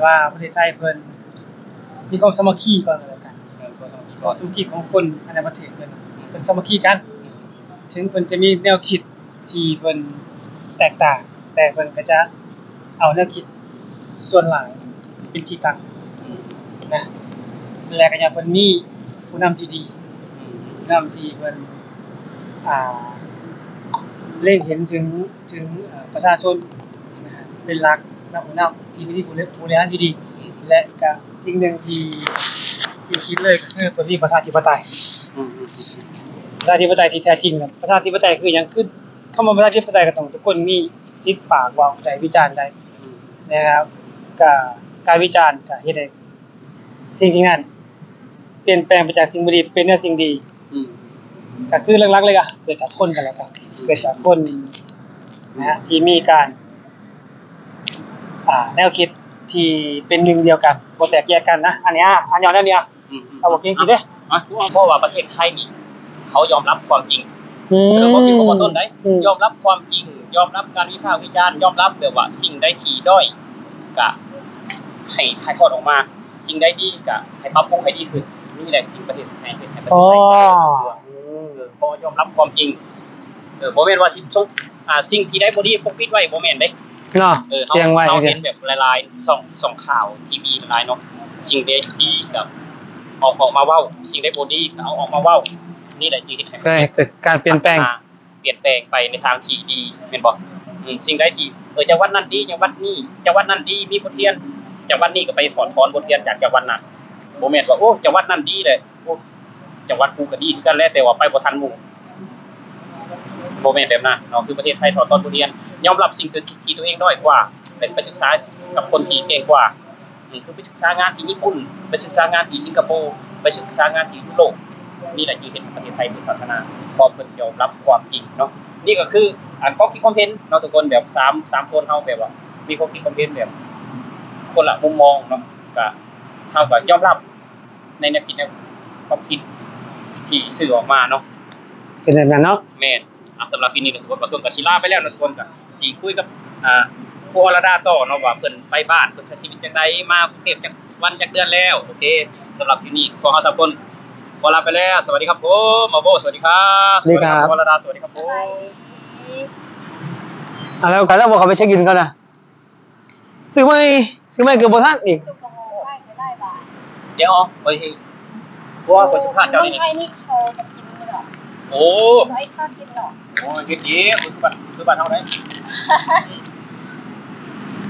ວ່າປະເທດໄທເພິ່ນມີຄວາມສາມັກຄີກ່ອນກໍແລ້ວກັນ ເອີ ຄວາມສາມັກຄີຂອງຄົນພາຍໃນປະເທດເພິ່ນ ເພິ່ນສາມັກຄີກັນ ເຖິງເພິ່ນຈະມີແນວຄິດທີ່ເພິ່ນແຕກຕ່າງ ແຕ່ເພິ່ນກໍຈະເອົາແນວຄິດສ່ວນຫຼາຍເປັນທີ່ຕັ້ງນະ ແລະກໍຍັງເພິ່ນມີຜູ້ນຳທີ່ດີ ຜູ້ນຳທີ່ເພິ່ນ ອ່າ ເລັງເຫັນເຖິງ ເຖິງ ເອີ ປະຊາຊົນ ເປັນຫຼັກນຳ ຜູ້ນຳທີ່ມີ ຜູ້ບໍລິຫານທີ່ດີ ແລະກະສິ່ງໜຶ່ງທີ່ ທີ່ຄິດເລີຍກໍຄືເພິ່ນມີປະຊາທິປະໄຕ ອືມ ປະຊາທິປະໄຕທີ່ແທ້ຈິງນະ ປະຊາທິປະໄຕຄືຫຍັງ? ຄືຄຳວ່າປະຊາທິປະໄຕກໍຕ້ອງທຸກຄົນມີສິດປາກເວົ້າໄດ້ ວິຈານໄດ້ ອືມ ນະຄັບ ກະການວິຈານກະເຮັດໃຫ້ ສິ່ງທີ່ນັ້ນປ່ຽນແປງໄປຈາກສິ່ງບໍ່ດີເປັນແນວສິ່ງດີ ອືມ ກໍຄືຫຼັກໆເລີຍກໍເກີດຈາກຄົນກັນແລ້ວກັນ ອືມ ເກີດຈາກຄົນນະ ທີ່ມີການ ອ່າ ແນວຄິດທີ່ເປັນໜຶ່ງດຽວກັນ ບໍ່ແຕກແຍກກັນນະ ອັນນີ້ ອາ ອັນຍອດແນວນີ້ ອືມ ເອົາບໍ່ເກັ່ງກິນເດ້ ອະ ເພາະວ່າປະເທດໄທນີ້ເຂົາຍອມຮັບຄວາມຈິງ ອືມ ເອີ ບໍ່ຜິດບໍ່ຕ້ນໃດ ອືມ ຍອມຮັບຄວາມຈິງ ຍອມຮັບການວິພາກວິຈານ ຍອມຮັບແບບວ່າສິ່ງໃດທີ່ດ້ອຍກະໃຫ້ຖ່າຍທອດອອກມາ ສິ່ງໃດດີກະໃຫ້ປັບປຸງໃຫ້ດີຂຶ້ນ ນີ້ແຫຼະສິ່ງປະເທດໄທ ເຮັດໃຫ້ປະເທດໄທ ເອີ ເພາະຍອມຮັບຄວາມຈິງ ເອີ ບໍ່ແມ່ນວ່າຊິ ອ່າ ສິ່ງທີ່ໃດບໍ່ດີປົກປິດໄວ້ ບໍ່ແມ່ນເດ້ ເນາະ ເອີ ເຮົາ ສ່ຽງໄວ້ ເຮົາເຫັນແບບຫຼາຍໆ ຊ່ອງ ຊ່ອງຂ່າວ ທີວີ ຫຼາຍເນາະ ສິ່ງໃດດີກໍເອົາອອກມາເວົ້າ ສິ່ງໃດບໍ່ດີກໍເອົາອອກມາເວົ້າ ນີ້ແຫຼະຈຶ່ງເຮັດໃຫ້ ເພື່ອໃຫ້ເກີດການປ່ຽນແປງ ພັດທະນາປ່ຽນແປງໄປໃນທາງທີ່ດີ ແມ່ນບໍ່? ອືມ ສິ່ງໃດທີ່ ເອີ ຈັງຫວັດນັ້ນດີ ຈັງຫວັດນີ້ ຈັງຫວັດນັ້ນດີ ມີບົດຮຽນ ຈັງຫວັດນີ້ກໍໄປຖອດຖອນບົດຮຽນຈາກຈັງຫວັດນັ້ນ ບໍ່ແມ່ນວ່າ ໂອ້ ຈັງຫວັດນັ້ນດີແຫຼະ ໂອ້ ຈັງຫວັດກູກໍດີຄືກັນແຫຼະ ແຕ່ວ່າໄປບໍ່ທັນໝູ່ ບໍ່ແມ່ນແບບນັ້ນເນາະ ຄືປະເທດໄທຖອດຖອນບົດຮຽນ ຍອມຮັບສິ່ງທີ່ຕົວເອງດ້ອຍກວ່າ ແລະໄປສຶກສາກັບຄົນທີ່ເກັ່ງກວ່າ ອືມ ຄືໄປສຶກສາງານທີ່ຍີ່ປຸ່ນ ໄປສຶກສາງານທີ່ສິງກະໂປ ໄປສຶກສາງານທີ່ຢູໂຣບ ນີ້ແຫຼະຈຶ່ງເຮັດໃຫ້ປະເທດໄທເພິ່ນພັດທະນາ ເພາະເພິ່ນຍອມຮັບຄວາມຈິງເນາະ ນີ້ກໍຄື ອັນ ຄວາມຄິດຄວາມເຫັນເນາະ ທຸກຄົນ ແບບສາມ ສາມຄົນເຮົາແບບວ່າມີຄວາມຄິດຄວາມເຫັນແບບຄົນລະມຸມມອງເນາະ ກະ ເຮົາກໍຍອມຮັບ ໃນແນວຄິດແນວຄວາມຄິດທີ່ສື່ອອກມາເນາະ ເປັນແບບນັ້ນເນາະ ແມ່ນ ອ່າ ສຳລັບຄລິບນີ້ທຸກຄົນ ບ່າວຕົ້ນກໍຊິລາໄປແລ້ວເນາະ ທຸກຄົນກໍຊິຄຸຍກັບ ອ່າ ຄູອອລະດາຕໍ່ເນາະ ວ່າເພິ່ນໄປບ້ານ ເພິ່ນໃຊ້ຊີວິດຈັ່ງໃດ ມາກຸງເທບຈັກວັນຈັກເດືອນແລ້ວ ໂອເຄ ສຳລັບຄລິບນີ້ພວກເຮົາສາມຄົນຂໍລາໄປແລ້ວ ສະຫວັດດີຄັບຜົມ ໝໍໂບ້ ສະຫວັດດີຄັບ ສະຫວັດດີຄັບ ອາຈານ ຄູອອລະດາ ສະຫວັດດີຄັບຜົມ ເອົາແລ້ວ ກໍແລ້ວບໍ່ເຂົ້າໄປເຊັກອິນກ່ອນນະ. ຊື້ໃໝ່ ຊື້ໃໝ່ເກືອບບໍ່ທັນອີກ ດຽວ ຂ້ອຍຊິ ບໍ່ ຂ້ອຍຊິພາເຈົ້ານີ້ ໄທນີ້ເຂົາກໍກິນຢູ່ດອກ ໂອ້ ໄທກໍກິນດອກ ໂອ້ຍ ກິນອີກ ຄືບ້ານ ຄືບ້ານເຮົາໄດ໋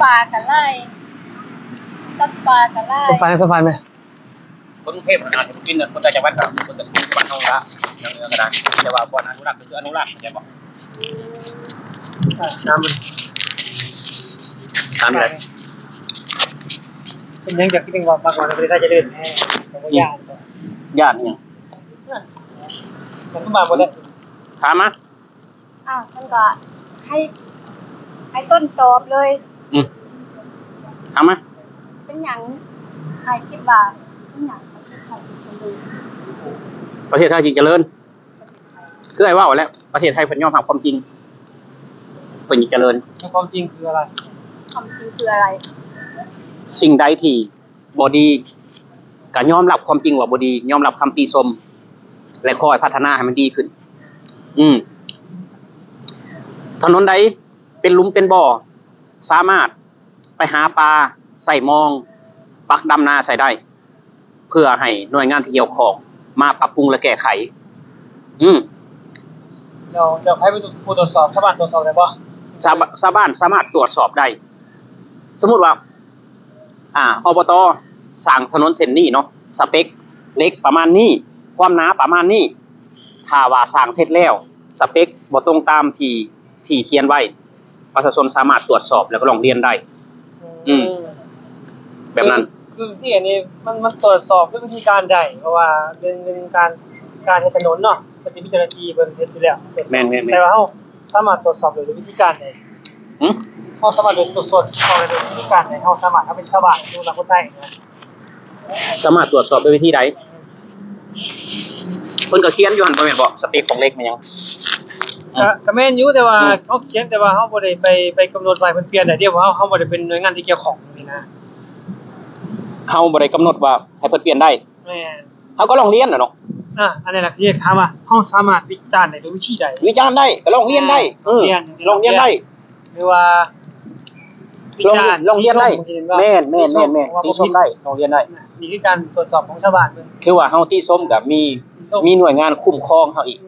ປາກໍຫຼາຍ ສັດປ່າກໍຫຼາຍ ສັດປ່າ ສັດປ່າແມ່ນ ຄົນກຸງເທບອາດຈະບໍ່ກິນ ຄົນຕ່າງຈັງຫວັດກໍເພິ່ນກໍກິນຄືບ້ານເຮົາລະ ທາງເໜືອກໍໄດ້ ແຕ່ວ່າບ່ອນອະນຸລັກກໍຄືອະນຸລັກ ເຂົ້າໃຈບໍ່? ອ່າ ນ້ຳມັນ ຖາມໄດ້ ເປັນຫຍັງຈັກຈຶ່ງວ່າມັກວ່າປະເທດໄທຈະເລີນແທ້ ກໍບໍ່ຢ້ານບໍ່? ຢ້ານຫຍັງ? ມັນກໍມາໝົດແຫຼະ ຖາມມາ. ອ້າວ ມັນກໍໃຫ້ ໃຫ້ຕົ້ນຕອບເລີຍ ອືມ ຖາມມາ ເປັນຫຍັງອ້າຍຄິດວ່າ ເປັນຫຍັງປະເທດໄທຈຶ່ງຈະເລີນ? ປະເທດໄທຈຶ່ງຈະເລີນ ຄືອ້າຍເວົ້າແຫຼະ ປະເທດໄທເພິ່ນຍອມຮັບຄວາມຈິງ ເພິ່ນຈຶ່ງຈະເລີນ ແລະຄວາມຈິງຄືອະໄລ? ຄວາມຈິງຄືອະໄລ? ສິ່ງໃດທີ່ບໍ່ດີ ກໍຍອມຮັບຄວາມຈິງວ່າບໍ່ດີ ຍອມຮັບຄຳຕິຊົມ ແລະ ຄ່ອຍພັດທະນາໃຫ້ມັນດີຂຶ້ນ ອືມ ຖະໜົນໃດເປັນຫຼຸມເປັນບໍ່ ສາມາດ ໄປຫາປາ ໃສ່ມອງ ປັກດຳນາໃສ່ໄດ້ ເພື່ອໃຫ້ໜ່ວຍງານທີ່ກ່ຽວຂ້ອງມາປັບປຸງ ແລະ ແກ້ໄຂ ອືມ ແລ້ວ ແລ້ວໃຜເປັນຜູ້ ຜູ້ຕວດສອບ? ຊາວບ້ານຕວດສອບໄດ້ບໍ່? ຊາວ ຊາວບ້ານສາມາດຕວດສອບໄດ້ ສົມມຸດວ່າ ອ່າ ອບຕ ສ້າງຖະໜົນເສັ້ນນີ້ເນາະ ສະເປັກເຫຼັກປະມານນີ້ ຄວາມໜາປະມານນີ້ ຖ້າວ່າສ້າງເສັດແລ້ວ ສະເປັກບໍ່ຕົງຕາມທີ່ ທີ່ຂຽນໄວ້ ປະຊາຊົນສາມາດຕວດສອບ ແລ້ວກໍຮ້ອງຮຽນໄດ້ ອືມ ອືມ ແບບນັ້ນ ຄື ຄືທີ່ອັນນີ້ມັນ ມັນຕວດສອບດ້ວຍວິທີການໃດ? ເພາະວ່າເລື່ອງ ເລື່ອງການ ການເຮັດຖະໜົນເນາະ ມັນຈະມີເຈົ້າໜ້າທີ່ເພິ່ນເຮັດຢູ່ແລ້ວ ຕວດສອບ ແມ່ນໆໆ ແຕ່ວ່າເຮົາສາມາດຕວດສອບໄດ້ດ້ວຍວິທີການໃດ? ຫື? ເຮົາສາມາດຕວດສອບ ຕວດສອບໄດ້ດ້ວຍວິທີການໃດ? ເຮົາສາມາດ ເຮົາເປັນຊາວບ້ານ ຫຼືວ່າຄົນໄທນະ ສາມາດຕວດສອບດ້ວຍວິທີໃດ? ເພິ່ນກໍຂຽນຢູ່ຫັ້ນບໍ່ແມ່ນບໍ? ສະເປັກຂອງເຫຼັກແມ່ນຫຍັງ? ກະ ກະແມ່ນຢູ່ ແຕ່ວ່າ ອືມ ເຮົາຂຽນ ແຕ່ວ່າເຮົາບໍ່ໄດ້ໄປ ໄປກຳນົດວ່າໃຫ້ເພິ່ນປ່ຽນໃດ ເພາະເຮົາ ເຮົາບໍ່ໄດ້ເປັນໜ່ວຍງານທີ່ກ່ຽວຂ້ອງນີ້ນະ. ເຮົາບໍ່ໄດ້ກຳນົດວ່າໃຫ້ເພິ່ນປ່ຽນໄດ້ ແມ່ນ ເຮົາກໍຮ້ອງຮຽນນະເນາະ. ອາ ອັນນີ້ລະ ທີ່ຢາກຖາມວ່າ ເຮົາສາມາດວິຈານໄດ້ດ້ວຍວິທີໃດ? ວິຈານໄດ້ ກໍຮ້ອງຮຽນໄດ້ ເອີ ຮ້ອງຮຽນໄດ້ ຫຼືວ່າວິຈານ ຮ້ອງຮຽນໄດ້ ແມ່ນໆໆ ຕິຊົມໄດ້ ຮ້ອງຮຽນໄດ້. ນີ້ຄືການກວດສອບຂອງຊາວບ້ານເບິ່ງ ຄືວ່າເຮົາຕິຊົມກໍມີ ມີໜ່ວຍງານຄຸ້ມຄອງເຮົາອີກ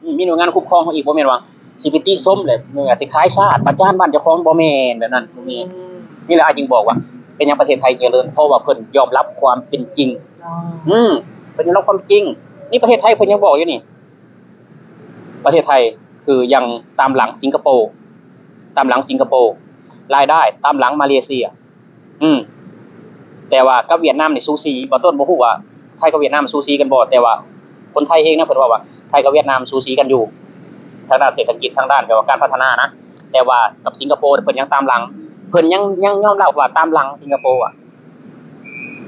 ອືມ ມີໜ່ວຍງານຄຸ້ມຄອງເຮົາອີກ ບໍ່ແມ່ນວ່າຊິໄປຕິຊົມແລ້ວ ແມ່ນວ່າຊິຂາຍຊາດ ປະຈານບ້ານເຈົ້າຂອງ ບໍ່ແມ່ນແບບນັ້ນ ບໍ່ແມ່ນ. ອືມ ນີ້ແຫຼະ ອ້າຍຈຶ່ງບອກວ່າ ເປັນຫຍັງປະເທດໄທຈຶ່ງຈະເລີນ ເພາະວ່າເພິ່ນຍອມຮັບຄວາມເປັນຈິງ. ອໍ ອືມ ເພິ່ນຍອມຮັບຄວາມຈິງ. ນີ້ປະເທດໄທເພິ່ນຍັງບອກຢູ່ນີ້ ປະເທດໄທຄືຍັງຕາມຫຼັງສິງກະໂປ ຕາມຫຼັງສິງກະໂປ ລາຍໄດ້ຕາມຫຼັງມາເລເຊຍ. ອືມ ແຕ່ວ່າກັບຫວຽດນາມນີ້ສູສີ ບ່າວຕົ້ນບໍ່ຮູ້ວ່າໄທກັບຫວຽດນາມສູສີກັນບໍ່ ແຕ່ວ່າຄົນໄທເອງນະ ເພິ່ນເວົ້າວ່າໄທກັບຫວຽດນາມສູສີກັນຢູ່ ທາງດ້ານເສດຖະກິດ ທາງດ້ານແບບວ່າການພັດທະນານະ ແຕ່ວ່າກັບສິງກະໂປເພິ່ນຍັງຕາມຫຼັງ ເພິ່ນຍັງ ຍັງຍອມຮັບວ່າຕາມຫຼັງສິງກະໂປອະ.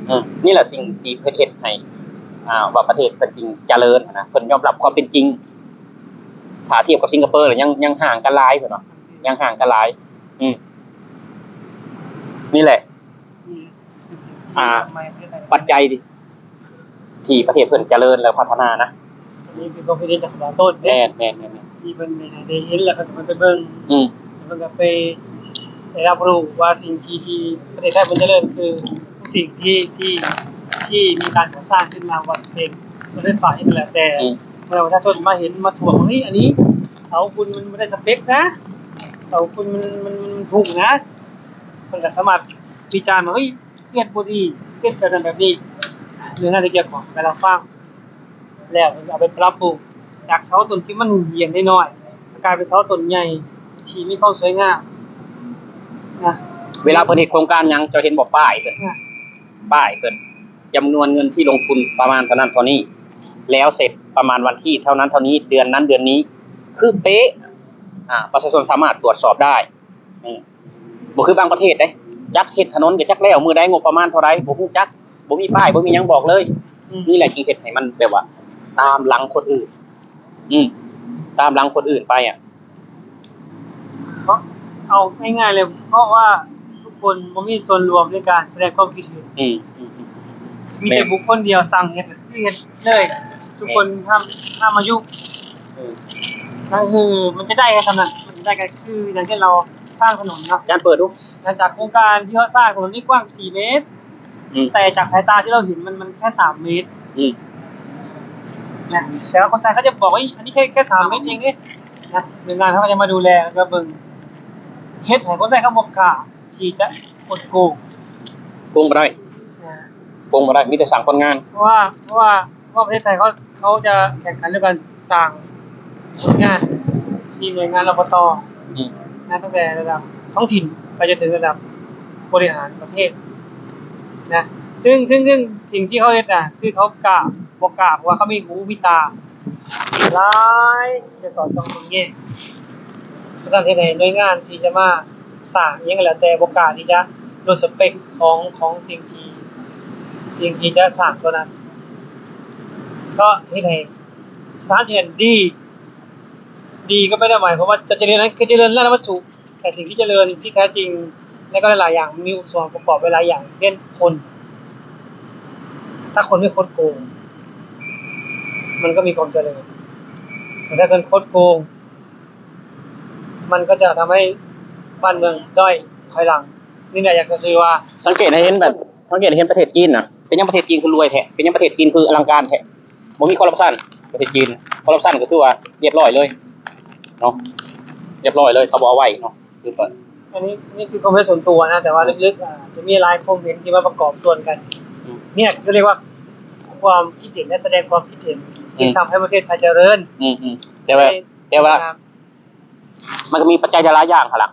ອືມ ນີ້ແຫຼະສິ່ງທີ່ເພິ່ນເຮັດໃຫ້ ອ່າ ວ່າປະເທດເພິ່ນຈຶ່ງຈະເລີນນະ ເພິ່ນຍອມຮັບຄວາມເປັນຈິງ. ຖ້າທຽບກັບສິງກະໂປແລ້ວຍັງ ຍັງຫ່າງກັນຫຼາຍ ເພິ່ນວ່າຍັງຫ່າງກັນຫຼາຍ. ອືມ ນີ້ແຫຼະ ອ່າ ປັດໄຈທີ່ປະເທດເພິ່ນຈະເລີນ ແລະ ພັດທະນານະ. ອັນນີ້ຄືຄວາມຄິດເຫັນຈາກບ່າວຕົ້ນເດ້ ແມ່ນໆໆ ທີ່ເພິ່ນໄດ້ເຫັນ ແລ້ວເພິ່ນກໍໄປເບິ່ງ ອືມ ເພິ່ນກໍໄປ ໄດ້ຮັບຮູ້ວ່າສິ່ງທີ່ ທີ່ປະເທດໄທເພິ່ນຈະເລີນ ຄືສິ່ງທີ່ ທີ່ ທີ່ມີການກໍ່ສ້າງຂຶ້ນມາ ບໍ່ວ່າຈະເປັນລົດໄຟຟ້າຫຍັງກໍແລ້ວແຕ່ ອືມ ເວລາປະຊາຊົນມາເຫັນ ມາທວງວ່າ ເຮີ້ຍ ອັນນີ້ເສົາຂຸ້ນມັນບໍ່ໄດ້ສະເປັກນະ ເສົາຂຸ້ນມັນ ມັນ ມັນພຸ້ງນະ ເພິ່ນກໍສາມາດວິຈານວ່າ ເຮີ້ຍ ເຮັດບໍ່ດີ ເຮັດແບບນັ້ນແບບນີ້ ເລື່ອງນັ້ນທີ່ກ່ຽວຂ້ອງກັບລາວຟັງ ແລ້ວເພິ່ນກໍເອົາໄປປັບປຸງ ຈາກເສົາຕົ້ນທີ່ມັນເຫຍື່ອນນ້ອຍໆ ກາຍເປັນເສົາຕົ້ນໃຫຍ່ທີ່ມີຄວາມສວຍງາມນະ. ເວລາເພິ່ນເຮັດໂຄງການຫຍັງ ເຈົ້າເຫັນບໍ່ ປ້າຍເພິ່ນ ອາ ປ້າຍເພິ່ນ ຈຳນວນເງິນທີ່ລົງທຶນປະມານເທົ່ານັ້ນເທົ່ານີ້ ແລ້ວເສັດປະມານວັນທີເທົ່ານັ້ນເທົ່ານີ້ ເດືອນນັ້ນເດືອນນີ້ ຄືເປະ ອາ ປະຊາຊົນສາມາດຕວດສອບໄດ້. ອືມ ບໍ່ຄືບາງປະເທດເດ້ ຈັກເຮັດຖະໜົນກໍຈັກແລ້ວມື້ໃດ ງົບປະມານເທົ່າໃດ ບໍ່ຮູ້ຈັກ ບໍ່ມີປ້າຍ ບໍ່ມີຫຍັງບອກເລີຍ. ອືມ ນີ້ແຫຼະຈຶ່ງເຮັດໃຫ້ມັນແບບວ່າຕາມຫຼັງຄົນອື່ນ ອືມ ຕາມຫຼັງຄົນອື່ນໄປອະ. ເພາະ ເອົາງ່າຍໆເລີຍ ເພາະວ່າທຸກຄົນບໍ່ມີສ່ວນຮ່ວມໃນການສະແດງຄວາມຄິດເຫັນ. ອືມ ອືມ ມີແຕ່ ແມ່ນ ບຸກຄົນດຽວສັ່ງເຮັດ ຄືເຮັດເລີຍ ທຸກຄົນ ແມ່ນ ຫ້າມ ຫ້າມມາຫຍຸ້ງ. ເອີ ນັ້ນຄືມັນຈະໄດ້ແຄ່ສ່ຳນັ້ນ ມັນຈະໄດ້ກໍຄືຢ່າງເຊັ່ນເຮົາສ້າງຖະໜົນເນາະ ຈານເປີດດູ ຫຼັງຈາກໂຄງການທີ່ເຮົາສ້າງຖະໜົນນີ້ກວ້າງສີ່ເມດ ອືມ ແຕ່ຈາກສາຍຕາທີ່ເຮົາເຫັນມັນ ມັນແຄ່ສາມເມດ ອືມ ນະ ແຕ່ວ່າຄົນໄທເຂົາຈະບອກວ່າ ເອີຍ ອັນນີ້ແຄ່ ແຄ່ສາມເມດເອງເດ້ ນະ ໜ່ວຍງານເຂົາກໍຈະມາດູແລ ແລ້ວກໍເບິ່ງ ເຮັດໃຫ້ຄົນໄທເຂົາບໍ່ກ້າທີ່ຈະຄົດໂກງ ໂກງບໍ່ໄດ້ ນະ ໂກງບໍ່ໄດ້ ມີແຕ່ສ້າງຜົນງານ ເພາະວ່າ ເພາະວ່າ ເພາະວ່າປະເທດໄທເຂົາ ເຂົາຈະແຂ່ງຂັນດ້ວຍການສ້າງຜົນງານ ມີໜ່ວຍງານ ລບຕ ອືມ ນະ ຕັ້ງແຕ່ລະດັບທ້ອງຖິ່ນໄປຈົນເຖິງລະດັບບໍລິຫານປະເທດນະ ຊຶ່ງ ຊຶ່ງ ຊຶ່ງສິ່ງທີ່ເຂົາເຮັດນະ ຄືເຂົາກ້າ ບໍ່ກ້າ ເພາະວ່າເຂົາມີຫູມີຕາ ຫຼາຍ ຈະສອດສ່ອງເບິ່ງແຍງ ສະນັ້ນເຮັດໃຫ້ໜ່ວຍງານທີ່ຈະມາສ້າງອີ່ຫຍັງກໍແລ້ວແຕ່ ບໍ່ກ້າທີ່ຈະຫຼຸດສະເປັກຂອງ ຂອງສິ່ງທີ່ ສິ່ງທີ່ຈະສ້າງຕົວນັ້ນ ກໍເຮັດໃຫ້ສະຖານທີ່ນັ້ນດີ ດີກໍບໍ່ໄດ້ໝາຍຄວາມວ່າຈະຈະເລີນ ຄືຈະເລີນດ້ານວັດຖຸ ແຕ່ສິ່ງທີ່ຈະເລີນທີ່ແທ້ຈິງ ແລະ ກໍຫຼາຍໆຢ່າງ ມັນມີສ່ວນປະກອບຫຼາຍໆຢ່າງ ເຊັ່ນ ຄົນ ຖ້າຄົນໄມ່ຄົດໂກງ ມັນກໍມີຄວາມຈະເລີນ ແຕ່ຖ້າຄົນຄົດໂກງ ມັນກໍຈະທຳໃຫ້ບ້ານເມືອງດ້ອຍຖອຍຫຼັງ ນີ້ແຫຼະ ຢາກຈະສື່ວ່າ ສັງເກດໃຫ້ເຫັນແບບ ສັງເກດໃຫ້ເຫັນປະເທດຈີນນະ ເປັນຫຍັງປະເທດຈີນຄືລວຍແທ້ ເປັນຫຍັງປະເທດຈີນຄືອະລັງການແທ້ ບໍ່ມີຄໍຣັບຊັນ ປະເທດຈີນ ຄໍຣັບຊັນກໍຄືວ່າລຽບຮ້ອຍເລີຍເນາະ ລຽບຮ້ອຍເລີຍ ເຂົາບໍ່ເອົາໄວ້ເນາະ ຄືແບບ ອັນນີ້ ນີ້ຄືຄວາມເຫັນສ່ວນຕົວນະ ແຕ່ວ່າ ອືມ ເລິກໆ ອາດຈະມີຫຼາຍຄວາມເຫັນທີ່ມາປະກອບສ່ວນກັນ ອືມ ນີ້ຄືເອີ້ນວ່າຄວາມຄິດເຫັນ ແລະ ສະແດງຄວາມຄິດເຫັນ ອືມ ທີ່ທຳໃຫ້ປະເທດໄທຈະເລີນ ອືມໆ ແຕ່ວ່າ ແຕ່ວ່າ ມັນກໍມີປັດໄຈຫຼາຍໆຢ່າງຫັ້ນລະ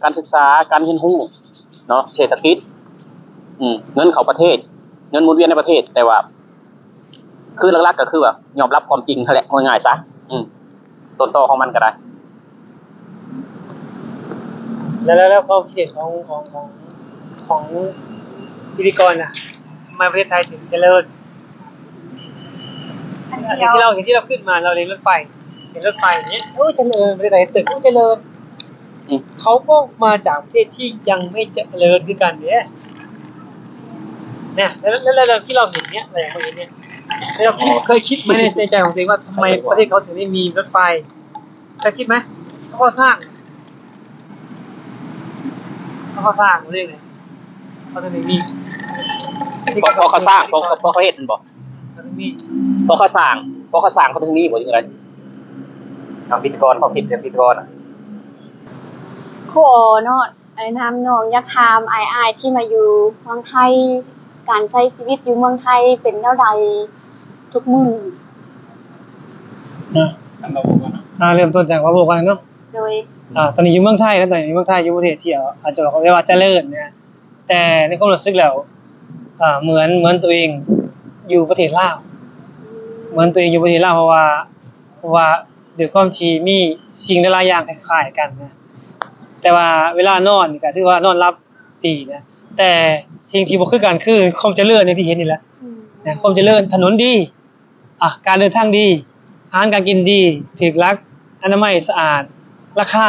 ການສຶກສາ ການຮຽນຮູ້ເນາະ ເສດຖະກິດ ອືມ ເງິນເຂົ້າປະເທດ ເງິນໝູນວຽນໃນປະເທດ ແຕ່ວ່າ ຄືຫຼັກໆກໍຄືວ່າຍອມຮັບຄວາມຈິງຫັ້ນແຫຼະ ເວົ້າງ່າຍໆຊະ ອືມ ຕົ້ນຕໍຂອງມັນກໍໄດ້ ແລ້ວ ແລ້ວ ແລ້ວຄວາມຄິດເຫັນຂອງ ຂອງ ຂອງ ຂອງພິທີກອນນະ ທຳໄມປະເທດໄທເຖິງຈະເລີນ? ອັນດຽວ ທີ່ເຮົາ ທີ່ເຮົາຂຶ້ນມາ ເຮົາເຫັນລົດໄຟ ເຫັນລົດໄຟນີ້ ໂອ້ ຈະເລີນ ປະເທດໄທເຫັນຕຶກ ໂອ້ ຈະເລີນ ອືມ ເຂົາກໍມາຈາກປະເທດທີ່ຍັງໄມ່ຈະເລີນຄືກັນເດ້ ນະ ແລ້ວ ແລ້ວ ແລ້ວທີ່ເຮົາເຫັນເນຍ ແລ້ວເຮົາເຫັນເນຍ ແລ້ວເຮົາຄິດ ເຄີຍຄິດໄໝໃນ ໃນໃຈຂອງຕົວເອງວ່າ ທຳໄມປະເທດເຂົາເຖິງໄດ້ມີລົດໄຟ? ເຄີຍຄິດໄໝ? ເຂົາກໍ່ສ້າງ ເຂົາກໍ່ສ້າງເດ້ ເຂົາເຖິງໄດ້ມີ ເພາະ ເພາະເຂົາສ້າງ ເພາະ ເພາະເຂົາເຮັດແມ່ນບໍ່? ເຂົາເຖິງມີ ເພາະເຂົາສ້າງ ເພາະເຂົາສ້າງເຂົາເຖິງມີບໍ່ ຫຼືຈັ່ງໃດ? ເອົາ ພິທີກອນ ເຂົາຄິດເປັນພິທີກອນ ຄູອໍເນາະ ແນະນຳນ້ອງ ຢາກຖາມອ້າຍໆທີ່ມາຢູ່ເມືອງໄທ ການໃຊ້ຊີວິດຢູ່ເມືອງໄທເປັນແນວໃດທຸກມື້? ເນາະ ອ່າ ເລີ່ມຕົ້ນຈາກວ່າໂບກ່ອນເນາະ ໂດຍ ອ່າ ຕອນນີ້ຢູ່ເມືອງໄທເນາະ ຕອນນີ້ຢູ່ເມືອງໄທ ຢູ່ປະເທດທີ່ອາດຈະເວົ້າໄດ້ວ່າຈະເລີນນະ ແຕ່ໃນຄວາມຮູ້ສຶກແລ້ວ ອ່າ ເໝືອນ ເໝືອນຕົວເອງຢູ່ປະເທດລາວ ເໝືອນຕົວເອງຢູ່ປະເທດລາວ ເພາະວ່າ ເພາະວ່າດ້ວຍຄວາມທີ່ມີສິ່ງຫຼາຍໆຢ່າງຄ້າຍໆກັນນະ ແຕ່ວ່າເວລານອນນີ້ກໍຖືວ່ານອນຫຼັບດີນະ ແຕ່ສິ່ງທີ່ບໍ່ຄືກັນຄືຄວາມຈະເລີນຢ່າງທີ່ເຫັນນີ້ແຫຼະ ອືມ ນະ ຄວາມຈະເລີນ ຖະໜົນດີ ອ່າ ການເດີນທາງດີ ອາຫານການກິນດີ ຖືກຫຼັກ ອະນາໄມສະອາດ ລາຄາ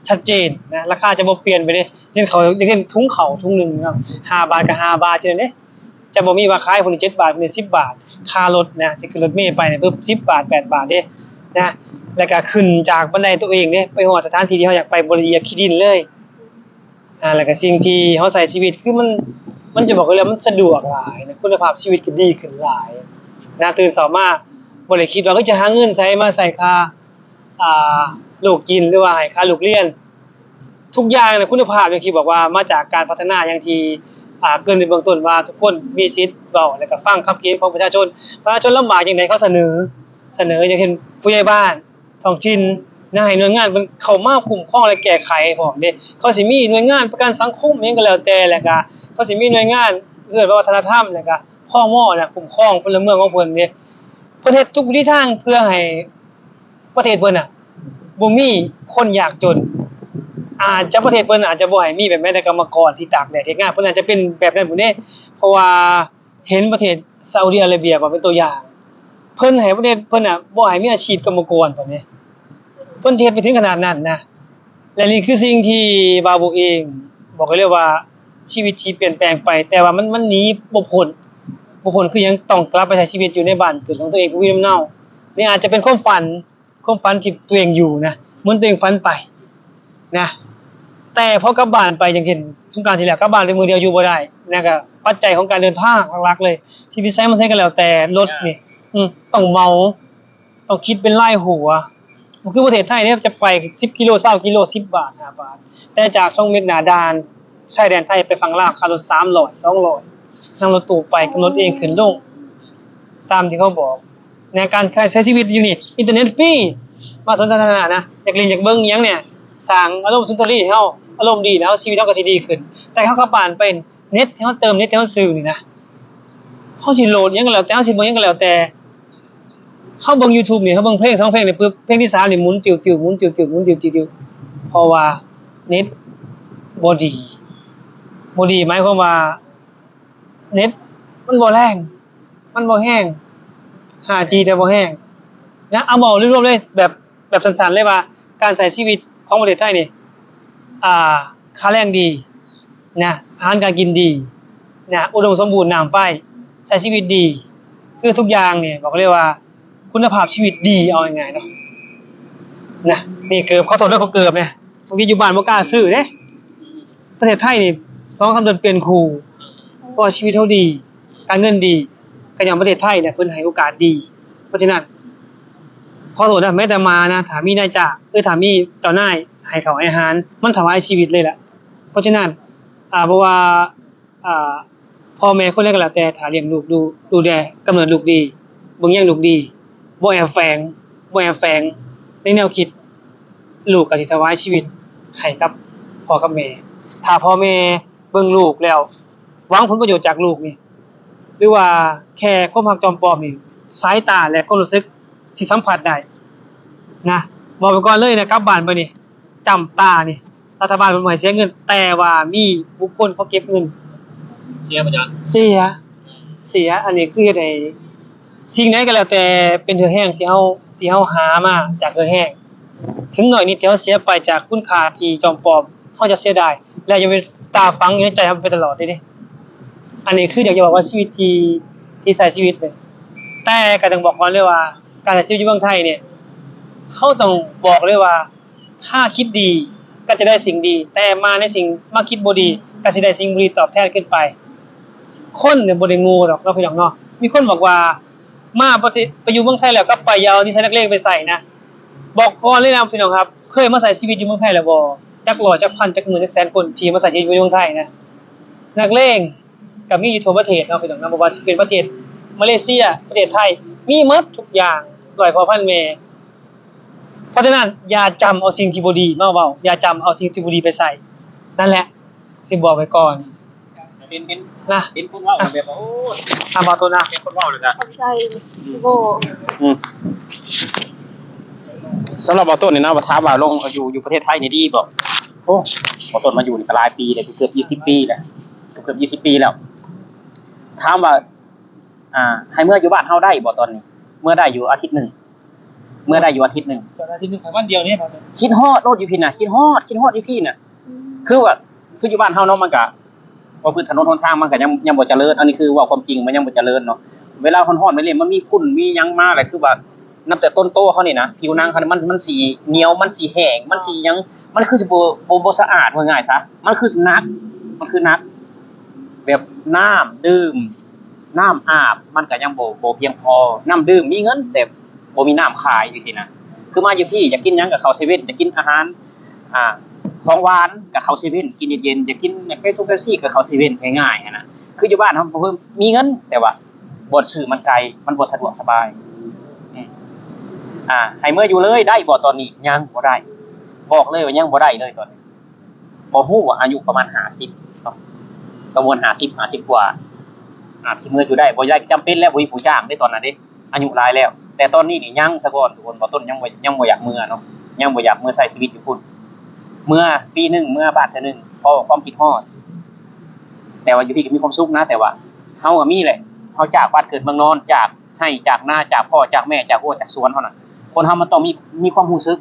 ຊັດເຈນນະ ລາຄາຈະບໍ່ປ່ຽນໄປເດ້ ເຊັ່ນເຂົ້າ ຢ່າງເຊັ່ນ ຖົງເຂົ້າຖົງໜຶ່ງເນາະ ຫ້າບາດກໍຫ້າບາດຢູ່ນັ້ນເດ້ ຈະບໍ່ມີວ່າຂາຍຜູ້ນີ້ເຈັດບາດ ຜູ້ນີ້ສິບບາດ ຄ່າລົດນະ ທີ່ຂຶ້ນລົດເມໄປນີ້ປຶບ ສິບບາດ ແປດບາດເດ້ນະ ແລ້ວກໍຂຶ້ນຈາກບັນໄດຕົວເອງເດ້ ໄປຮອດສະຖານທີ່ທີ່ເຮົາຢາກໄປ ບໍ່ໄດ້ຢຽບຂີ້ດິນເລີຍ ອ່າ ແລ້ວກໍສິ່ງທີ່ເຮົາໃຊ້ຊີວິດ ຄືມັນ ມັນຈະບອກໄດ້ເລີຍ ມັນສະດວກຫຼາຍນະ ຄຸນນະພາບຊີວິດກໍດີຂຶ້ນຫຼາຍນະ ຕື່ນເຊົ້າມາບໍ່ໄດ້ຄິດວ່າ ເອີ ຈະຫາເງິນໃສມາໃຊ້ຄ່າ ອ່າ ລູກກິນ ຫຼືວ່າໃຫ້ຄ່າລູກຮຽນ ທຸກຢ່າງນະ ຄຸນນະພາບ ຢ່າງທີ່ບອກວ່າມາຈາກການພັດທະນາ ຢ່າງທີ່ ອ່າ ເກີ່ນໄປເບື້ອງຕົ້ນວ່າ ທຸກຄົນມີສິດເວົ້າ ແລ້ວກໍຟັງຄຳຄິດເຫັນຂອງປະຊາຊົນ ປະຊາຊົນລຳບາກຈັ່ງໃດ ເຂົາສະເໜີ ສະເໜີ ຢ່າງເຊັ່ນ ຜູ້ໃຫຍ່ບ້ານ ທ້ອງຖິ່ນນະ ໃຫ້ໜ່ວຍງານເພິ່ນເຂົ້າມາຄຸ້ມຄອງ ແລະ ແກ້ໄຂພ້ອມເດ້ ເຂົາຊິມີໜ່ວຍງານປະກັນສັງຄົມຫຍັງກໍແລ້ວແຕ່ ແລ້ວກະເຂົາຊິມີໜ່ວຍງານເຮືອນວັດທະນະທຳ ແລ້ວກະ ພມ ນະ ຄຸ້ມຄອງພົນລະເມືອງຂອງເພິ່ນເດ້ ເພິ່ນເຮັດທຸກວິທີທາງເພື່ອໃຫ້ປະເທດເພິ່ນນະ ບໍ່ມີຄົນຍາກຈົນ ອາດຈະປະເທດເພິ່ນອາດຈະບໍ່ໃຫ້ມີແບບແມ້ແຕ່ກຳມະກອນທີ່ຕາກແດດເຮັດງານ ເພິ່ນອາດຈະເປັນແບບນັ້ນພຸ້ນເດ້ ເພາະວ່າ ເຫັນປະເທດຊາອຸດີອາເຣເບຍວ່າເປັນຕົວຢ່າງ ເພິ່ນໃຫ້ປະເທດເພິ່ນນະ ບໍ່ໃຫ້ມີອາຊີບກຳມະກອນປານໃດ ເພິ່ນເຮັດໄປເຖິງຂະໜາດນັ້ນນະ ແລະ ນີ້ຄືສິ່ງທີ່ບ່າວບຸກເອງບອກໄດ້ເລີຍວ່າ ຊີວິດທີ່ປ່ຽນແປງໄປ ແຕ່ວ່າມັນ ມັນໜີບໍ່ພົ້ນ ບໍ່ພົ້ນຄືຫຍັງ ຕ້ອງກັບໄປໃຊ້ຊີວິດຢູ່ໃນບ້ານເກີດຂອງຕົວເອງ ພູມີລຳເນົາ ນີ້ອາດຈະເປັນຄວາມຝັນ ຄວາມຝັນທີ່ຕົວເອງຢູ່ນະ ເໝືອນຕົວເອງຝັນໄປນະ ແຕ່ພໍກັບບ້ານໄປ ຢ່າງເຊັ່ນ ສົງການທີ່ແລ້ວ ກັບບ້ານໄປມື້ດຽວຢູ່ບໍ່ໄດ້ນະ ກະປັດໄຈຂອງການເດີນທາງຫຼັກໆເລີຍ ຊິໄປໃສມາໃສກໍແລ້ວແຕ່ ລົດນີ້ ອືມ ຕ້ອງເໝົາ ຕ້ອງຄິດເປັນລາຍຫົວ ບໍ່ຄືປະເທດໄທເດ້ ຈະໄປສິບກິໂລ ຊາວກິໂລ ສິບບາດ ຫ້າບາດ ແຕ່ຈາກຊ່ອງເມັກໜ້າດ່ານຊາຍແດນໄທໄປຝັ່ງລາວ ຄ່າລົດສາມຮ້ອຍ ສອງຮ້ອຍ ນັ່ງລົດຕູ້ໄປ ກຳນົດເອງຂຶ້ນລົງ ຕາມທີ່ເຂົາບອກ ໃນການໃຊ້ຊີວິດຢູ່ນີ້ ອິນເຕີເນັດຟຣີ ມາສວນສາທາລະນະນະ ຢາກຫຼິ້ນຢາກເບິ່ງອີ່ຫຍັງນີ້ ສ້າງອາລົມສຸນທະລີໃຫ້ເຮົາ ອາລົມດີແລ້ວ ຊີວິດເຮົາກໍຊິດີຂຶ້ນ ແຕ່ເຮົາກັບບ້ານໄປ ເນັດທີ່ເຮົາເຕີມ ເນັດທີ່ເຮົາຊື້ນີ້ນະ ເຮົາຊິໂຫຼດຫຍັງກໍແລ້ວແຕ່ ເຮົາຊິເບິ່ງຫຍັງກໍແລ້ວແຕ່ ເຮົາເບິ່ງຢູທູບນີ້ ເຮົາເບິ່ງເພງສອງເພງນີ້ປຶບ ເພງທີສາມນີ້ໝູນຕິວໆ ໝູນຕິວໆ ໝູນຕິວໆ ເພາະວ່າເນັດບໍ່ດີ ບໍ່ດີໝາຍຄວາມວ່າ ເນັດມັນບໍ່ແຮງ ມັນບໍ່ແຮງ ຫ້າຈີ ແຕ່ບໍ່ແຮງນະ ເອົາເວົ້າໂດຍລວມເລີຍ ແບບ ແບບສັ້ນໆເລີຍວ່າ ການໃຊ້ຊີວິດຂອງປະເທດໄທນີ້ ອ່າ ຄ່າແຮງດີນະ ອາຫານການກິນດີນະ ອຸດົມສົມບູນ ນ້ຳໄຟ ໃຊ້ຊີວິດດີ ຄືທຸກຢ່າງນີ້ບອກເລີຍວ່າ ຄຸນນະພາບຊີວິດດີ ເອົາງ່າຍໆເນາະ ນະ ນີ້ເກີບ ຂໍໂທດເດີ ເກີບນີ້ ບາງທີຢູ່ບ້ານບໍ່ກ້າຊື້ເດ້ ປະເທດໄທນີ້ ສອງສາມເດືອນປ່ຽນຄູ່ ເພາະວ່າຊີວິດເຮົາດີ ການເງິນດີ ກໍຍ້ອນປະເທດໄທນີ້ເພິ່ນໃຫ້ໂອກາດດີ ເພາະສະນັ້ນ ຂໍໂທດນະ ແມ້ແຕ່ໝານະ ຖ້າມີນາຍຈ້າງ ຫຼື ຖ້າມີເຈົ້ານາຍໃຫ້ເຂົ້າໃຫ້ອາຫານ ມັນຖວາຍຊີວິດເລີຍແຫຼະ ເພາະສະນັ້ນ ອ່າ ບໍ່ວ່າ ອ່າ ພໍ່ແມ່ຄົນໃດກໍແລ້ວແຕ່ ຖ້າລ້ຽງລູກດູ ດູແລ ກຳເນີດລູກດີ ເບິ່ງແຍງລູກດີ ບໍ່ແອບແຝງ ບໍ່ແອບແຝງໃນແນວຄິດ ລູກກໍຊິຖວາຍຊີວິດໃຫ້ກັບພໍ່ກັບແມ່ ຖ້າພໍ່ແມ່ເບິ່ງລູກແລ້ວ ຫວັງຜົນປະໂຫຍດຈາກລູກນີ້ ຫຼືວ່າແຄ່ຄວາມຮັກຈອມປອມນີ້ ສາຍຕາ ແລະ ຄວາມຮູ້ສຶກຊິສຳຜັດໄດ້ນະ ບອກໄປກ່ອນເລີຍນະ ກັບບ້ານໄປນີ້ ຈ້ຳຕານີ້ ລັດຖະບານເພິ່ນບໍ່ໃຫ້ເສຍເງິນ ແຕ່ວ່າມີບຸກຄົນເຂົາເກັບເງິນ ເສຍບໍ່ຈະ? ເສຍ ເສຍ ອັນນີ້ຄືເຮັດໃຫ້ສິ່ງໃດກໍແລ້ວແຕ່ເປັນເຫື່ອແຮງທີ່ເຮົາ ທີ່ເຮົາຫາມາຈາກເຫື່ອແຮງ ເຖິງໜ້ອຍນິດທີ່ເຮົາເສຍໄປຈາກຄຸນຄ່າທີ່ຈອມປອມ ເຮົາຈະເສຍດາຍ ແລະ ຈະເປັນຕາຝັງຢູ່ໃນໃຈເຮົາໄປຕະຫຼອດເດ້. ອັນນີ້ຄືຢາກຈະບອກວ່າຊີວິດທີ່ ທີ່ໃຊ້ຊີວິດເລີຍ ແຕ່ກໍຕ້ອງບອກກ່ອນເລີຍວ່າ ການໃຊ້ຊີວິດຢູ່ເມືອງໄທນີ້ ເຮົາຕ້ອງບອກເລີຍວ່າ ຖ້າຄິດດີກໍຈະໄດ້ສິ່ງດີ ແຕ່ມາໃນສິ່ງ ມາຄິດບໍ່ດີກໍຊິໄດ້ສິ່ງບໍ່ດີຕອບແທນຄືນໄປ. ຄົນນີ້ບໍ່ໄດ້ໂງ່ດອກເນາະ ພີ່ນ້ອງເນາະ. ມີຄົນບອກວ່າ ມາປະເທດ ໄປຢູ່ເມືອງໄທແລ້ວກັບໄປ ຢ່າເອົານິໄສນັກເລງໄປໃສ່ນະ. ບອກກ່ອນເລີຍນະ ພີ່ນ້ອງຄັບ ເຄີຍມາໃຊ້ຊີວິດຢູ່ເມືອງໄທແລ້ວບໍ່? ຈັກຮ້ອຍ ຈັກພັນ ຈັກໝື່ນ ຈັກແສນຄົນທີ່ມາໃຊ້ຊີວິດຢູ່ເມືອງໄທນະ. ນັກເລງກໍມີຢູ່ທົ່ວປະເທດເນາະ ພີ່ນ້ອງເນາະ ບໍ່ວ່າຊິເປັນປະເທດມາເລເຊຍ ປະເທດໄທ ມີໝົດທຸກຢ່າງ ຮ້ອຍພໍ່ພັນແມ່. ເພາະສະນັ້ນ ຢ່າຈຳເອົາສິ່ງທີ່ບໍ່ດີມາເວົ້າ ຢ່າຈຳເອົາສິ່ງທີ່ບໍ່ດີໄປໃສ່. ນັ້ນແຫຼະ ຊິບອກໄວ້ກ່ອນ ເຫັນ ເຫັນ ນະ ເຫັນຄົນເວົ້າແບບ ໂອ້ ອາ ບໍ່ໂທດນະ ເຫັນຄົນເວົ້າແລ້ວກະ ຂອບໃຈ ອືມ ໂບ ອືມ. ສຳລັບບ່າວຕົ້ນນີ້ນະ ວ່າຖາມວ່າລົງ ຢູ່ ຢູ່ປະເທດໄທນີ້ດີບໍ່? ໂອ້ ບ່າວຕົ້ນມາຢູ່ນີ້ກໍຫຼາຍປີແລ້ວ ເກືອບ ເກືອບ ຊາວປີແລ້ວ ເກືອບ ຊາວປີແລ້ວ. ຖາມວ່າ ອ່າ ໃຫ້ເມືອຢູ່ບ້ານເຮົາໄດ້ບໍ່ຕອນນີ້? ເມືອໄດ້ຢູ່ອາທິດໜຶ່ງ ເມືອໄດ້ຢູ່ອາທິດໜຶ່ງ ຕອນອາທິດໜຶ່ງ ຂ້ອຍວັນດຽວນີ້ ຄິດຮອດໂລດຢູ່ພີ້ນະ ຄິດຮອດ ຄິດຮອດຢູ່ພີ້ນະ. ອືມ ຄືວ່າ ຄືຢູ່ບ້ານເຮົາເນາະ ມັນກະ ວ່າພື້ນຖະໜົນຫົນທາງມັນກະຍັງ ຍັງບໍ່ຈະເລີນ ອັນນີ້ຄືເວົ້າຄວາມຈິງ ມັນຍັງບໍ່ຈະເລີນເນາະ. ເວລາຮ້ອນໆ ແບບນີ້ ມັນມີຝຸ່ນມີຫຍັງມາ ແລ້ວຄືວ່າ ນັບແຕ່ຕົ້ນໂຕເຮົານີ້ນະ ຜິວໜັງເຮົານີ້ ມັນ ມັນຊິໜຽວ ມັນຊິແຫ້ງ ມັນຊິຫຍັງ ມັນຄືຊິບໍ່ ບໍ່ ບໍ່ສະອາດ ເວົ້າງ່າຍຊະ ມັນຄືໜັກ ມັນຄືໜັກ. ແບບນ້ຳດື່ມ ນ້ຳອາບ ມັນກໍຍັງບໍ່ ບໍ່ພຽງພໍ. ນ້ຳດື່ມມີເງິນ ແຕ່ບໍ່ມີນ້ຳຂາຍຈັ່ງຊີ້ນະ. ຄືມາຢູ່ພີ້ ຢາກກິນຫຍັງກໍເຂົ້າເຊເວັ່ນ ຢາກກິນອາຫານ ອ່າ ຂອງຫວານກໍເຂົ້າເຊເວັ່ນ ກິນເຢັນໆ ຢາກກິນເປັບຊົງເປັບຊີກໍເຂົ້າເຊເວັ່ນ ງ່າຍໆ ຫັ້ນນະ. ຄືຢູ່ບ້ານເຮົາ ເພິ່ນມີເງິນ ແຕ່ວ່າບ່ອນຊື້ມັນໄກ ມັນບໍ່ສະດວກສະບາຍ. ອືມ ອ່າ ໃຫ້ເມືອຢູ່ເລີຍໄດ້ບໍ່ຕອນນີ້? ຍັງບໍ່ໄດ້ ບອກເລີຍວ່າຍັງບໍ່ໄດ້ເລີຍຕອນນີ້. ບໍ່ຮູ້ວ່າອາຍຸປະມານຫ້າສິບເນາະ ປະມານຫ້າສິບ ຫ້າສິບກວ່າ ອາດຊິເມືອຢູ່ໄດ້ ບໍ່ໄດ້ຈຳເປັນແລ້ວ ບໍ່ມີຜູ້ຈ້າງເດ້ຕອນນັ້ນເດ້ ອາຍຸຫຼາຍແລ້ວ. ແຕ່ຕອນນີ້ນີ້ຍັງສາກ່ອນທຸກຄົນ ບ່າວຕົ້ນຍັງບໍ່ ຍັງບໍ່ຢາກເມືອເນາະ ຍັງບໍ່ຢາກເມືອໃຊ້ຊີວິດຢູ່ພຸ້ນ. ເມືອປີໜຶ່ງ ເມືອບ້ານເທື່ອໜຶ່ງ ເພາະວ່າຄວາມຄິດຮອດ. ແຕ່ວ່າຢູ່ພີ້ກໍມີຄວາມສຸກນະ ແຕ່ວ່າເຮົາກໍມີແຫຼະ ເຮົາຈາກບ້ານເກີດເມືອງນອນ ຈາກໄຮ່ຈາກນາ ຈາກພໍ່ຈາກແມ່ ຈາກຮົ້ວຈາກສວນເຮົານະ ຄົນເຮົາມັນຕ້ອງມີ ມີຄວາມຮູ້ສຶກ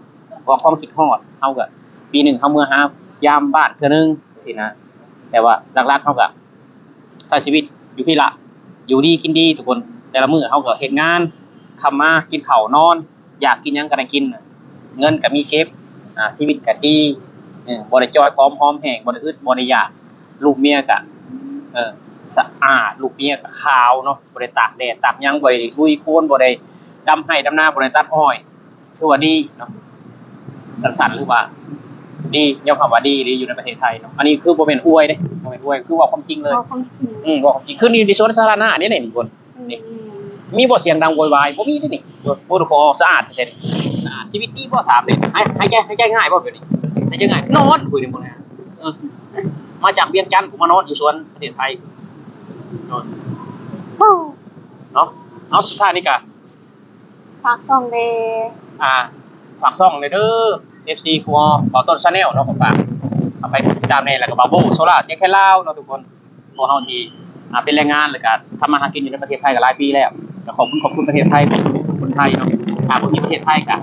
ວ່າຄວາມຄິດຮອດ. ເຮົາກໍປີໜຶ່ງເຮົາເມືອຫາຍາມບ້ານເທື່ອໜຶ່ງຊີ້ນະ ແຕ່ວ່າຫຼັກໆເຮົາກໍໃຊ້ຊີວິດຢູ່ພີ້ລະ ຢູ່ດີກິນດີທຸກຄົນ. ແຕ່ລະມື້ເຮົາກໍເຮັດງານ ຄ່ຳມາກິນເຂົ້ານອນ ຢາກກິນຫຍັງກໍໄດ້ກິນ ເງິນກໍມີເກັບ ອາ ຊີວິດກໍດີ ເອີ ບໍ່ໄດ້ຈ່ອຍຜອມຫອມແຫ້ງ ບໍ່ໄດ້ອຶດບໍ່ໄດ້ຢາກ. ລູກເມຍກໍ ເອີ ສະອາດ ລູກເມຍກໍຂາວເນາະ ບໍ່ໄດ້ຕາກແດດຕາກຫຍັງ ບໍ່ໄດ້ລຸຍໂຄນ ບໍ່ໄດ້ດຳໄຮ່ດຳນາ ບໍ່ໄດ້ຕັດອ້ອຍ ຖືວ່າດີເນາະ. ສັ້ນໆ ຫຼືວ່າດີ ຍອມຮັບວ່າດີອີ່ຫຼີຢູ່ໃນປະເທດໄທເນາະ. ອັນນີ້ຄືບໍ່ແມ່ນອວຍເດ້ ບໍ່ແມ່ນອວຍ ຄືເວົ້າຄວາມຈິງເລີຍ ເວົ້າຄວາມຈິງ ອືມ ເວົ້າຄວາມຈິງ. ຄືນີ້ຢູ່ໃນສວນສາທາລະນະນີ້ ນີ້ທຸກຄົນ ອືມ ນີ້ ມີບໍ່ສຽງດັງໂວຍວາຍ? ບໍ່ມີເດ້ນີ້ ບໍ່ ບໍ່ ສະອາດແທ້ໆ ສະອາດ. ຊີວິດດີບໍ່? ຖາມເດ້ ຫາຍ ຫາຍໃຈ ຫາຍໃຈງ່າຍບໍ່ດຽວນີ້? ຫາຍໃຈງ່າຍ ນອນພຸ້ນນີ້ ເອີ ມາຈາກວຽງຈັນ ມານອນຢູ່ສວນປະເທດໄທ ນອນ ເນາະ. ເອົາ ສຸດທ້າຍນີ້ກະ ຝາກຊ່ອງແດ່ ອ່າ ຝາກຊ່ອງແດ່ເດີ ເອັຟຊີ ຄູອອ ບ່າວຕົ້ນ Channel ເນາະ ກໍຝາກເຂົ້າໄປຕິດຕາມແດ່ ແລ້ວກໍບ່າວໂບ ໂຊລາ ສຽງແຄນລາວເນາະທຸກຄົນ. ພວກເຮົາທີ່ ອ່າ ເປັນແຮງງານ ແລ້ວກໍທຳມາຫາກິນຢູ່ໃນປະເທດໄທກໍຫຼາຍປີແລ້ວ ກໍຂອບຄຸນ ຂອບຄຸນປະເທດໄທ ຂອບຄຸນຄົນໄທເນາະ. ຖ້າບໍ່ມີປະເທດໄທກໍ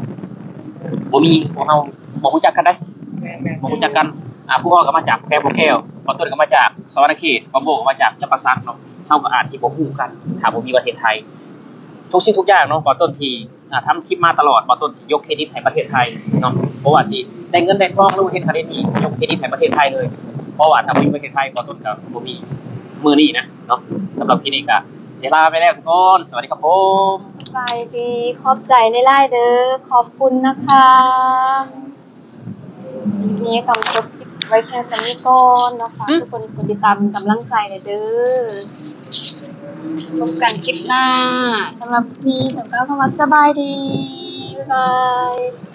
ບໍ່ມີ ພວກເຮົາບໍ່ຮູ້ຈັກກັນໄດ໋ ແມ່ນໆ ບໍ່ຮູ້ຈັກກັນ. ອ່າ ຄູອອກໍມາຈາກແຂວງບໍ່ແກ້ວ ບ່າວຕົ້ນກໍມາຈາກສະຫວັນນະເຂດ ບ່າວໂບກໍມາຈາກຈຳປາສັກເນາະ. ເຮົາກໍອາດຊິບໍ່ຮູ້ກັນ ຖ້າບໍ່ມີປະເທດໄທ. ທຸກສິ່ງທຸກຢ່າງເນາະ ບ່າວຕົ້ນທີ່ ອ່າ ທຳຄລິບມາຕະຫຼອດ ບ່າວຕົ້ນຊິຍົກເຄຣດິດໃຫ້ປະເທດໄທເນາະ. ບໍ່ວ່າຊິໄດ້ເງິນໄດ້ທອງ ຫຼືວ່າເຮັດຫັ້ນເຮັດນີ້ ຍົກເຄຣດິດໃຫ້ປະເທດໄທເລີຍ ເພາະວ່າຖ້າບໍ່ມີປະເທດໄທ ບ່າວຕົ້ນກໍບໍ່ມີມື້ນີ້ນະເນາະ. ສຳລັບຄລິບນີ້ກໍຊິລາໄປແລ້ວທຸກຄົນ ສະຫວັດດີຄັບຜົມ ສະບາຍດີ ຂອບໃຈຫຼາຍໆເດີ ຂອບຄຸນນະຄະ. ຄລິບນີ້ຕ້ອງຈົບຄລິບໄວ້ພຽງສ່ຳນີ້ກ່ອນເນາະ. ຝາກທຸກຄົນກົດຕິດຕາມເປັນກຳລັງໃຈແດ່ເດີ ພົບກັນຄລິບໜ້າ. ສຳລັບຄລິບນີ້ຕ້ອງກ່າວຄຳວ່າສະບາຍດີ ບາຍບາຍ.